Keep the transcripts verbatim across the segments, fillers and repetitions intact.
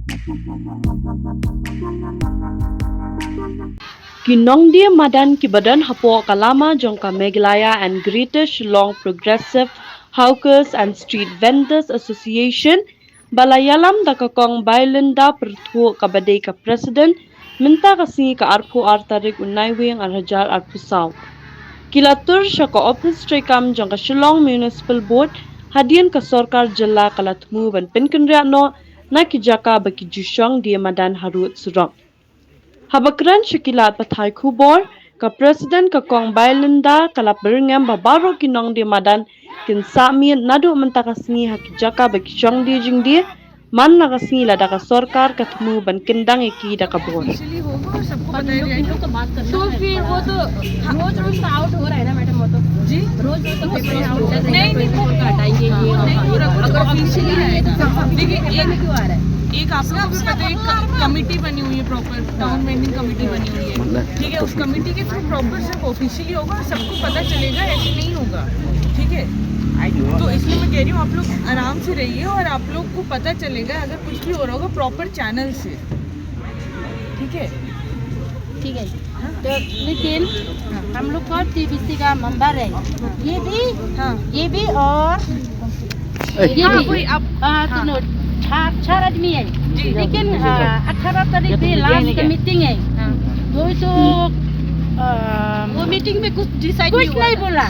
Ki nongdie madan kiba don hapoh ka lama jong ka Meghalaya and Greater Shillong Progressive Hawkers and Street Vendors Association, ba la ïalam da ka Kong Bailinda Pyrthuh kaba dei ka President, mynta ka sngi ka arphew ar tarik u Naiwieng ar hajar arphew saw. Ki la tur sha ka ophis treikam jong ka Shillong Municipal Board, hadien ka sorkar jylla ka la thmu ban pynkynriah noh na ki jaka ba ki ju shong die madan harud surok. Haba kren sha ki lad pathai khubor, ka President ka Kong Bailinda ka la byrngem ba baroh ki nongdie madan kin sah miet naduh mynta ka sngi ha ki jaka ba ki shong die jingdie, man la ka sngi lada ka sorkar ka thmu ban kyndang ïa ki da ka bor. तो फिर वो तो रोज रोज तो आउट हो रहा है ना मैडम? वो तो जी रोज रोज तो पेपर में आउट कर रहे नहीं नहीं वो वो नहीं हो रहा, वो तो ऑफिशियली आएगा। देखिए, एक, एक आप लोगों को पता है, एक कमेटी बनी हुई है, प्रॉपर टाउन वेंडिंग कमेटी बनी हुई है, ठीक है। उस कमेटी के थ्रू प्रॉपर सब ऑफिशियली होगा और सबको पता चलेगा, ऐसे नहीं होगा, ठीक है। तो इसलिए मैं कह रही हूँ, आप लोग आराम से रहिए और आप लोग को पता चलेगा अगर कुछ भी हो रहा होगा प्रॉपर चैनल से, ठीक है। ठीक है। तो लेकिन हम लोग का टीबीसी का मेंबर है, ये भी हाँ। ये भी और ये हाँ, भी वही आप हाँ, हाँ। सुनो, चार चार आदमी है। जी। लेकिन अठारह तारीख भी लास्ट मीटिंग है। हाँ। वो तो अ, वो मीटिंग में कुछ डिसाइड कुछ नहीं बोला।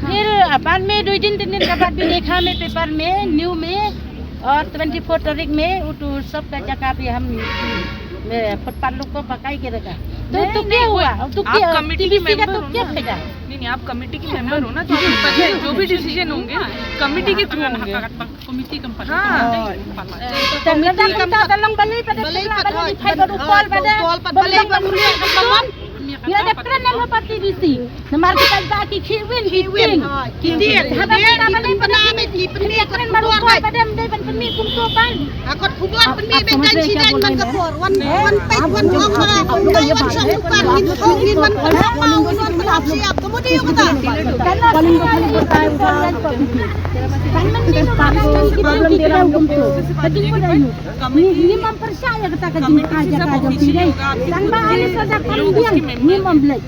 फिर बाद में दो दिन तीन दिन के बाद भी देखा मैं पेपर में, न्यू में, और ट्वेंटी फोर तारीख में वो तो सबका जगह भी हम फुटपाथ लोग को पकाई के रखा। तो नहीं, तो नहीं, क्या वो हुआ? तो आप क्या कमेटी के टीबीसी का मेंबर तो हो क्या ना। फायदा? नहीं नहीं, आप कमेटी के मेंबर हो ना, तो आपको पता है जो भी डिसीजन होंगे कमेटी के थ्रू होंगे। हाँ। तो लंबा लंबा नहीं पता, पतला वाला नहीं खाई, बड़ू कॉल बड़ा, बड़ू बड़ू कॉल बड़ा। ये देख रहे हैं ना, पार्टी बीसी। हमारे पास बाकी खीविन, खीविन। हाँ, खीविन। हमारे पास बाकी खीविन, खीविन, खीविन, बड़ू कॉल बड़ा, हम दे बन पन्नी कुम तो पान। Akot khubor pynmih bad kan shidai man ka por wan wan pek wan ong ma nai wan shong tu kan ngin thong ngin wan pynhap ma ngin wan pynhap siap. Kamu dia kata. Kan man ni no kan ni ki problem dia kum tu. Hadi ko da yu. Ni ni mam percaya kata ka jingka jaka jong ki dei. Tang ba ani sa da kan biang ni mam blek.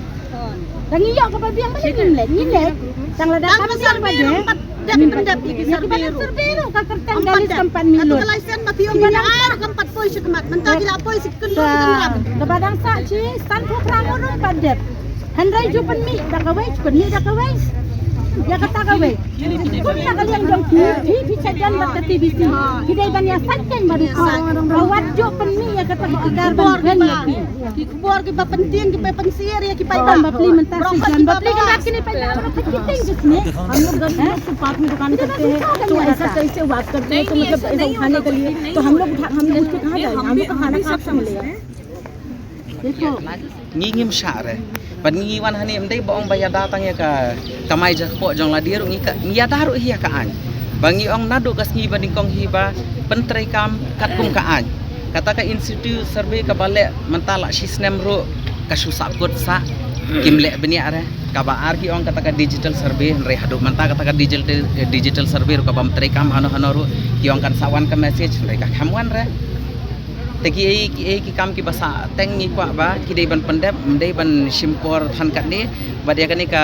Tang iyo ka ba biang ba ni blek ni lek. Tang la da kan biang ba dei. Dep pyndep ïa ki survey ruh. Survey ruh ka kyrteng galis ka empat milot. Ka license ma phi ong ka ar ka empat poi shi khmat, mynta ki la poi shi kyndon kynram. Kaba dang sah shi san phew phra ngut ruh pat dep. Hynrei ju pynmih da kawei, ju pynmih da kawei. Ïa kata kawei. Pun na ka liang jong phi, phi phi cha jan bad ka T B C. Ki dei ban ïa sait keiñ bad u kor. Ka wat ju pynmih ïa kata ka kar ban kren ïa phi. Ki khubor kiba pyntieng kiba pynsyier ïa ki paidbah. Ba pli mynta session ba pli ka kine paidbah ba ka kine kine. हम लोग गरीब लोग तो पार्क में दुकान करते हैं, तो ऐसा कैसे बात करते हैं? तो मतलब ऐसा उठाने के लिए तो हम लोग उठा हम लोग उसको कहाँ जाएंगे? हम लोग का खाना कहाँ से मिलेगा? देखो Ngi ngim shah re. Bad ngi wan hani em dei ba ong ba ïada tang ïa ka kamai jakpoh jong lade ruh ngi ka ngi ïada ruh hi ïa ka aiñ. Ba ngi ong naduh ka sngi ba nyngkong hi ba pyntreikam katkum ka aiñ. Kata ka in situ survey kaba leh mynta la shi snem ruh ka shu sahkut sah kim leh bniah re. Kaba ar ki ong kata ka digital survey hynrei haduh mynta kata ka digital digital survey ruh kaba ym treikam hano hano ruh ki ong kan sa wan ka message hynrei ka khlem wan re. Te kiei kiei ki kam kiba sah teng ngi kwah ba ki dei ban pyndep, ym dei ban shim por than katne. Bad ïa kane ka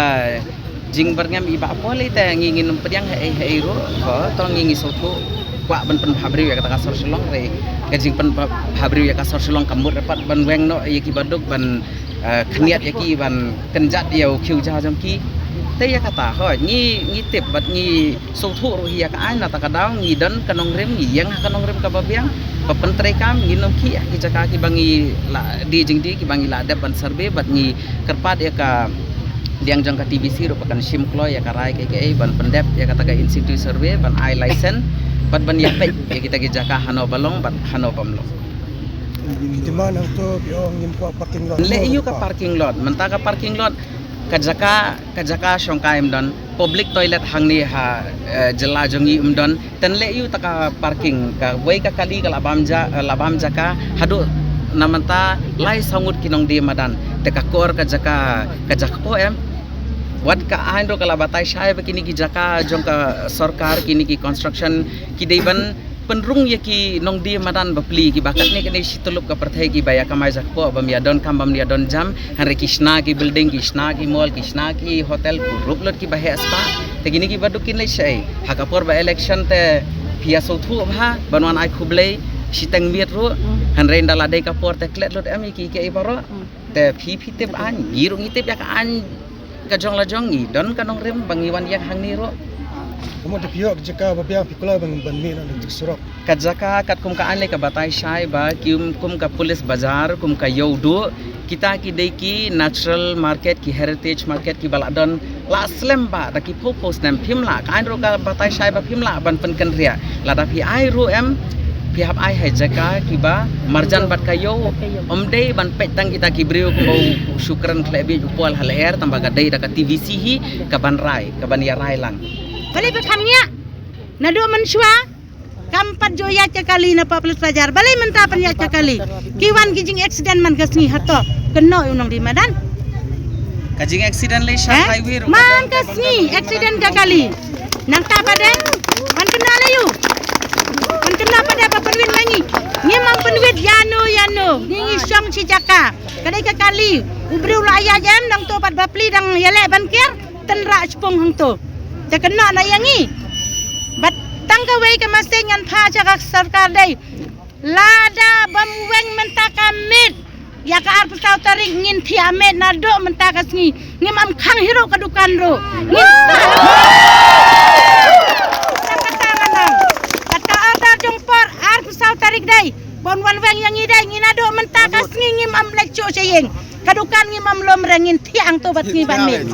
jingbyrngem iba poi lei te ngi ngin ym pdiang ha ei ha ei ruh. Ko to ngi ngi sngewthuh kwah ban pynbha briew ïa kata ka sor Shillong re. Ka jingpynbha briew ïa ka sor Shillong ka mut re pat ban weng noh ïa kiba duk ban khyndiat ïa ki ban kynjat ïa u khiew ja jong ki. Te ïa kata hooid ngi ngi tip bad ngi sngewthuh ruh hi ïa ka aiñ, nata ka daw ngi don ka nongrim, ngi ïeng ha ka nongrim kaba biang. Ba pyntreikam ngin ym khih ha ki jaka kiba ngi la die jingdie kiba ngi la dep ban survey bad ngi kyrpad ïa ka liang jong ka T B C ruh ba kan shim kloi ïa ka rai kaei kaei ban pyndep ïa kata ka in situ survey ban ai license bad ban ïa peit ïa kita ki jaka hano ba long bad hano bym long. Ki demand hangto ki ong ngim kwah parking lot. Leh ïa u ka parking lot, mynta ka parking lot ka jaka ka jaka shongkai ym don, public toilet hangne ha jylla jong ngi ym don. Te leh ïa u ta ka parking, kawei ka kali ka la bam ja la bam jaka haduh na mynta lai saw ngut ki nongdie madan. Te ka kor ka jaka ka jaka poh em. Wat ka aiñ ruh ka la batai shai ba kine ki jaka jong ka sorkar kine ki construction ki dei ban pynrung ïa ki nongdie madan bapli kiba katne katne shi tyllup ka pyrthei kiba ïa kamai jakpoh bym ïa don kam bym ïa don jam, hynrei ki shna ki building, ki shna ki mall, ki shna ki hotel, kurup lut kiba heh spah. Te kine kiba duk kin leit shaei? Ha ka por ba election te phi ïa sngewthuh bha ban wan ai khublei shiteng miet ruh. Hynrei ynda la dei ka por te klet lut em ïa ki kiei baroh. Te phi phi tip aiñ, ngi ruh ngi tip ïa ka aiñ ka jong la jong, ngi don ka nongrim ba ngi wan ïeng hangne ruh. Ka mut da phi ïoh ka jaka ba biang phi kloi ban, ban mih na ka surok. Ka jaka katkum ka aiñ lei ka batai shai ba ki kum ka police bazar, kum ka Ïewduh, kita ki dei ki natural market, ki heritage market kiba la don la slem ba da ki phew phew snem. Phim lah, ka aiñ ruh ka batai shai ba phim lah ban pynkynriah. Lada phi ai ruh em, phi hap ai ha jaka kiba marjan bad ka ïew. Ym dei ban peit tang kita ki briew kumba u Shukran Khlehbiej u poi ha lyer, tang ba ka dei da ka T V C hi kaban rai, kaban ïa rai lang. Balei ba kham ngiah? Naduh mynshuwa kam pat ju ïaid ka kali na Public Bazar. Balei mynta pynïaid ka kali? Ki wan ki jing accident man ka sngi, hato kynnoh ïa u nongdie madan? Ka jing accident lei sha highway ruh. Man ka sngi accident ka kali. Nangta pat de, man kynnoh lei ïa u. Man kynnoh pat de ba pynwit ma ngi. Ngim pynwit ïano ïano. Ngi ngi shong shi jaka. Ka dei ka kali. U briew la ïaid em, nangto pat bapli dang ïaleh ban ker. Tynrah shipung hangto. Te kynnoh na ïa ngi. Bad tang kawei ka message ngan phah sha ka sorkar dei, lada bym weng mynta ka miet, ïa ka arphew saw tarik ngin thiah miet naduh mynta ka sngi. Ngim khang hi ruh ka dukan ruh. Ngin sah. Tang kata ngan ong. Bad ka order jong por arphew saw tarik dei, bym wan weng ïa ngi dei, ngi naduh mynta ka sngi ngim leit shuh sha ïing. Ka dukan ngim lum re, ngin thiah hangto bad sngi ban miet.